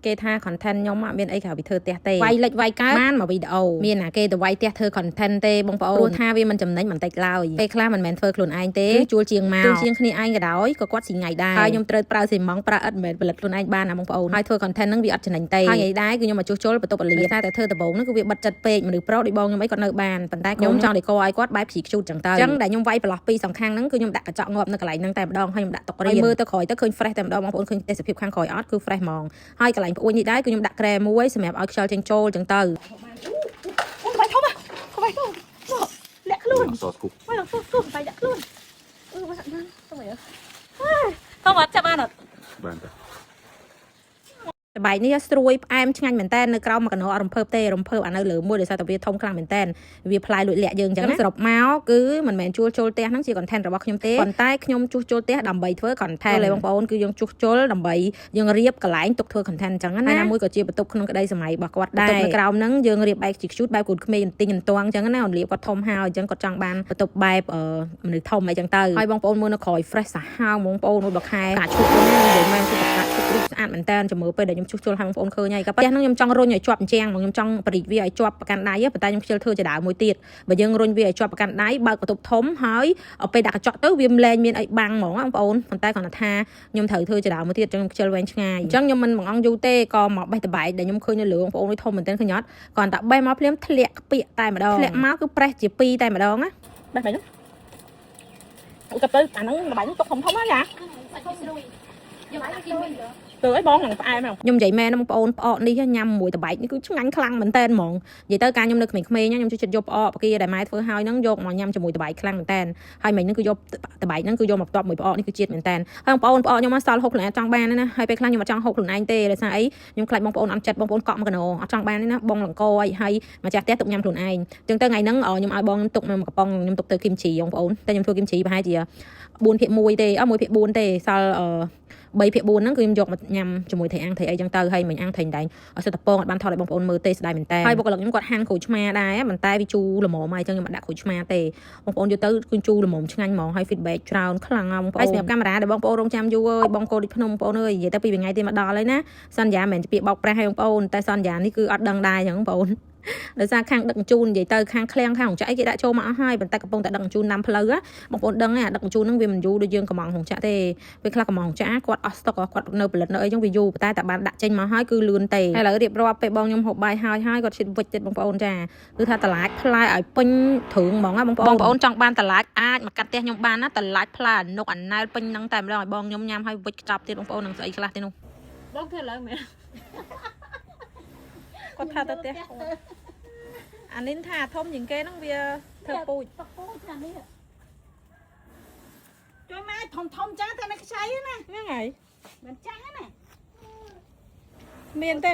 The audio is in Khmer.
គេថា content ខ្ញុំអត់មានអីក្រៅពីធ្វើផ្ទះទេវាយលិចវាយកើតបានមួយវីដេអូមានណាគេទៅវាយផ្ទះធ្វើ content ទេបងប្អូនព្រោះថាវាមិនចំណេញបន្តិចឡើយពេលខ្លះមិនមែនធ្វើខ្លួនឯងទេគឺជួលជាងមកជួលជាងគ្នាឯងក៏ដោយក៏គាត់ស៊ីថ្ងៃដែរហើយខ្ញុំត្រូវប្រើស៊ីម៉ង់ប្រើឥដ្ឋមិនមែនផលិតខ្លួនឯងបានណាបងប្អូនហើយធ្វើ content ហ្នឹងវាអត់ចំណេញទេហើយថ្ងៃដែរគឺខ្ញុំមកជួសជុលបន្ទប់អលីតែតែធ្វើដំបូងហ្នឹងគឺវាបិទចិត្តពេកមនុស្សប្រុសដូចបងខ្ញុំអីគាត់នៅបានប៉ុន្តែខ្ញុំចង់ decor ឲ្យគាត់បែបព្រីខ្ជូតចឹងទៅចឹងដែលខ្ញុំវាយប្រឡោះពីរសងខាងហ្នឹងគឺខ្ញុំដាក់កញ្ចក់ងាប់នៅកន្លែងហ្នឹងតែម្ដងហើយខ្ញុំដាក់តុរៀនមើលទៅក្រោយទៅឃើញ fresh តែម្ដងបងប្អូនឃើញទេសភាពខាងក្រោយអត់គឺ fresh ហ្មងហើយកន្លែងប្អួយនេះដែរគឺខ្ញុំដាក់គ្រែមួយសម្រាប់ឲ្យខ្យល់ចេញចូលចឹងទៅ អូបាយធំហ៎បាយធំលាក់ខ្លួន អសស្គប់ បាយអត់ស្គប់បាយលាក់ខ្លួនអឺបានបានទៅមើលធំអត់ចាប់បានអត់ បានតា តបែកនេះស្រួយផ្អែមឆ្ងាញ់មែនតើនៅក្រោមមួយកណោអត់រំភើបទេរំភើបអានៅលើមួយដោយសារតែវាធំខ្លាំងមែនតើវាផ្លែលួចលាក់យើងអញ្ចឹងណាសរុបមកគឺមិនមែនជួលជុលផ្ទះហ្នឹងជា content របស់ខ្ញុំទេប៉ុន្តែខ្ញុំជួសជុលផ្ទះដើម្បីធ្វើ content លេបងប្អូនគឺយើងជួសជុលដើម្បីយើងរៀបកន្លែងទុកធ្វើ content អញ្ចឹងណាណាមួយក៏ជាបន្ទប់ក្នុងក្តីសម័យរបស់គាត់ដែរនៅក្រោមហ្នឹងយើងរៀបបែបជាខ្ជូតបែបកូនក្មេងអន្ទិញអន្ទងអញ្ចឹងណាអនលៀបគាត់ធំហើយអញ្ចឹងគាត់ចង់បានបន្ទប់បែបមនុស្សធំអីចឹងទៅហើយបងប្អូនមើលនៅក្រោយ fresh សាហាវហ្មងបងប្អូនមួយបខែកាឈូកហ្នឹងនិយាយមែនគឺបកាឈូករូបស្អាតមែនតើចាំមើលពេលដែលខ្ញុំជួសជុលឲ្យបងប្អូនឃើញហើយក៏ផ្ទះហ្នឹងខ្ញុំចង់រុញឲ្យជាប់អញ្ចឹងហ្មងខ្ញុំចង់បរិចវាឲ្យជាប់ប្រកាន់ដៃប៉ុន្តែខ្ញុំខ្ជិលធ្វើចដើមួយទៀតបើយើងរុញវាឲ្យជាប់ប្រកាន់ដៃបើកបន្ទប់ធំហើយពេលដាក់កញ្ចក់ទៅវាមិនលែងមានអីបាំងហ្មងបងប្អូនប៉ុន្តែគ្រាន់តែថាខ្ញុំត្រូវធ្វើចដើមួយទៀតចឹងខ្ញុំខ្ជិលវែងឆ្ងាយអញ្ចឹងខ្ញុំមិនបងអង្គយូរទេក៏មកបេះតបែកដែលខ្ញុំឃើញនៅលើបងប្អូននេះធំមែនទែនឃើញអត់គ្រាន់តែបេះមកភ្លាមធ្លាក់ក្ពាកតែម្ដងធ្លាក់មកគឺប្រេះជា2តែម្ដងណា បេះបែបហ្នឹងអូកាទៅអាហ្នឹងបាយហ្នឹងទុកធំធំណាយ៉ាទៅអីបងហ្នឹងផ្អែមហ្នឹង ខ្ញុំនិយាយមែនណាបងប្អូនផ្អកនេះញ៉ាំមួយតបែកនេះគឺឆ្ងាញ់ខ្លាំងមែនតើហ្មងនិយាយទៅការខ្ញុំនៅក្មេងៗខ្ញុំចូលចិត្តយកផ្អកបកាដែលម៉ែធ្វើហើយហ្នឹងយកមកញ៉ាំជាមួយតបែកខ្លាំងមែនតើហើយមិញហ្នឹងគឺយកតបែកហ្នឹងគឺយកមកផ្ទាប់មួយផ្អកនេះគឺជាតិមែនតើហើយបងប្អូនផ្អកខ្ញុំមកសល់ហូបខ្លួនឯងចង់បានណាហើយពេលខ្លះខ្ញុំអត់ចង់ហូបខ្លួនឯងទេដោយសារអីខ្ញុំខ្លាចបងប្អូនអត់ចិត្តបងប្អូនកក់មកកណោអត់ចង់បានទេណាបងលង្កអីហើយម្ចាស់ផ្ទះទុកញ៉ាំខ្លួនឯងអញ្ចឹងទៅថ្ងៃហ្នឹងខ្ញុំឲ្យបងខ្ញុំទុកមកកំប៉ុងខ្ញុំទុកទៅគីមជីបងប្អូនតែខ្ញុំធ្វើគីមជីប្រហែលជា4ភាគ1ទេអត់1ភាគ4ទេសល់អឺ3ភាគ4ហ្នឹងគឺខ្ញុំយកមកញ៉ាំជាមួយត្រីអាំងត្រីអីចឹងទៅហើយមិញអាំងត្រីដែងអត់សិតតពងអត់បានថតឲ្យបងប្អូនមើលទេស្ដាយមែនតើហើយបុគ្គលិកខ្ញុំគាត់ហាន់ក្រូចឆ្មាដែរប៉ុន្តែវាជូរល្មមហើយចឹងខ្ញុំអត់ដាក់ក្រូចឆ្មាទេបងប្អូនយកទៅគឺជូរល្មមឆ្ងាញ់ហ្មងហើយ feedback ច្រើនខ្លាំងបងប្អូនហើយសម្រាប់កាមេរ៉ាដែលបងប្អូនរងចាំយូរអើយបងកូនដូចភ្នំបងប្អូនអើយនិយាយទៅពីថ្ងៃទៀតមកដល់ហើយណាសន្យាមិនមែនជាពាក្យបោកប្រាស់ឲ្យបងប្អូនតែសន្យានេះគឺអត់ដឹងដែរចឹងបងប្អូនដោយសារខាងដឹកជញ្ជូននិយាយទៅខាងឃ្លាំងខាងរោងចក្រអីគេដាក់ចូលមកអស់ហើយប៉ុន្តែកំពុងតែដឹកជញ្ជូនតាមផ្លូវបងប្អូនដឹងហើយអាដឹកជញ្ជូនហ្នឹងវាមិនយូរដូចយើងកំងរោងចក្រទេពេលខ្លះកំងរោងចក្រគាត់អស់ស្តុកគាត់នៅផលិតនៅអីចឹងវាយូរប៉ុន្តែតែបានដាក់ចេញមកហើយគឺលឿនទេហើយឥឡូវរៀបរាប់ពេលបងខ្ញុំហូបបាយហើយហើយគាត់ឈិតវិចទៀតបងប្អូនចាគឺថាតឡាចផ្លែឲ្យពេញទ្រឿងហ្មងណាបងប្អូនបងប្អូនចង់បានតឡាចអាចមកកាត់ផ្ទះខ្ញុំបានណាតឡាចផ្លែអនុកអាណែលពេញហ្នឹងតែម្ដងឲ្យបងខ្ញុំញ៉ាំឲ្យវិចខ្ចប់ទៀតបងប្អូននឹងស្អីខ្លះទេនោះ បងធ្វើឡើងមែន គាត់ថាទៅផ្ទះអានេះថាធំជាងគេហ្នឹងវាធ្វើពូជ ពូជអានេះ ជួយម៉ែធំធំចឹងតែនៅខ្ចីណា ហ្នឹងហើយ មិនចាស់ណា មានទេ